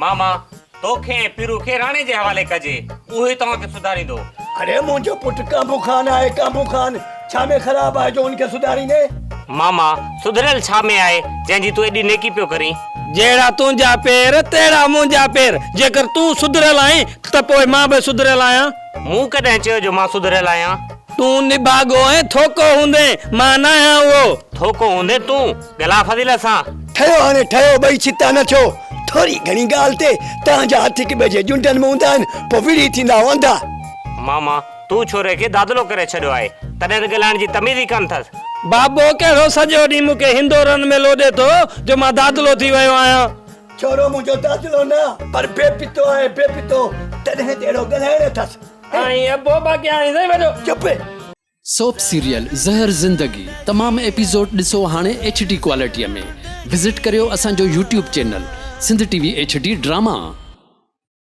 ماما، توکي ۽ پيرو کي راڻي جي حوالي ڪجي، اهو ئي توهان کي سڌاريندو. اڙي منهنجو پٽ ڪانڀو خان آهي، ڪانڀو خان، ڇا ۾ خراب آهي جو ان کي سڌاريندين؟ ماما، سڌريل ڇا ۾ آهي، جنهن جي تون ايڏي نيڪي پيو ڪرين؟ جهڙا تنهنجا پير، تهڙا منهنجا پير. جيڪر تون سڌريل آهين ته پوء مان به سڌريل آهيان. مون ڪڏهن چيو جو مان سڌريل آهيان؟ تون نڀاڳو ۽ ٿوڪو هوندين، مان ناهيان اهو. ٿوڪو هوندين تون، ڳالهاء فضيلت سان. ٺهيو هاڻي ٺهيو، ٻئي ڇتا نه ٿيو. ٿوري گهڻي ڳالهه تي توهان جا هٿ هڪ ٻئي جي ڄنڊن ۾ هوندا آهن، پوء وڙهي ٿيندا آهيو انڌا. ماما، تون ڇوري کي دادلو ڪري ڇڏيو آهي، تڏهن ته ڳالهائڻ جي تميز ئي ڪانه اٿس. بابو ڪهڙو سڄو ڏينهن مون کي هندورن ۾ لوڏي ٿو جو مان دادلو ٿي ويو آهيان. ڇورو منهنجو دادلو نه پر بي پتو آهي، بي پتو، تڏهن ته اهڙو ڳالهائڻ اٿس. آهين ابو باقي آهين سائين وڏو. چپ. سوپ سيريل زهر زندگي تمام ايپيسوڊ ڏسو هاڻي ايڇ ڊي ڪوالٽي ۾ وزٽ ڪريو اسان جو YouTube channel Sindh T V H D drama.